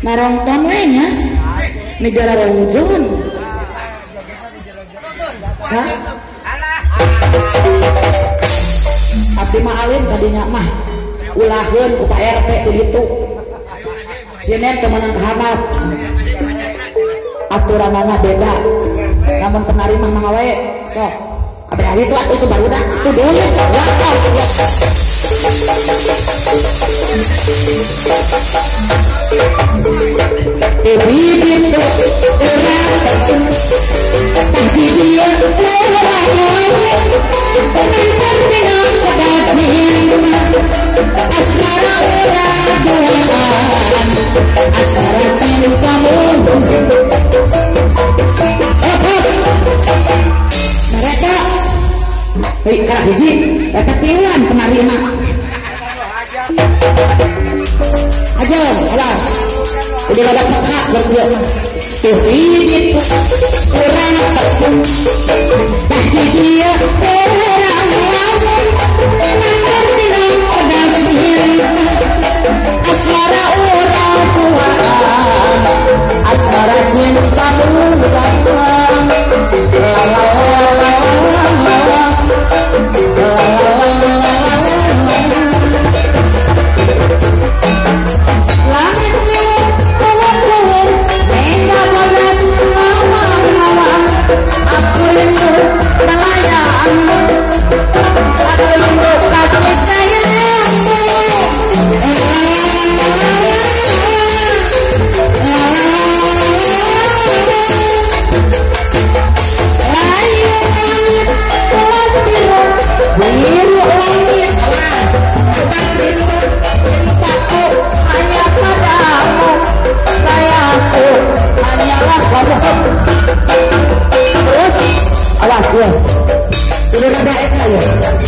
Narongton we nya negara rongjon. Hah? Abdi mah alin tadinya mah ulaheun ku Pak RT di ditu. Sinen teu meunang kahanap. Aturanana beda. Lamun penari mah mangga wae. Sok. Kabeh ahli itu atuh itu barudak itu duit. Mereka hiji eta tiluan penarina. Aja, alas. Udah ada peka berdua. Tuh ini kurang tepung. Tah dia kurang lamun. Asmara urang tua, asmara cintamu datang. La la la la la. Terus, awas ya. Udah ada ya.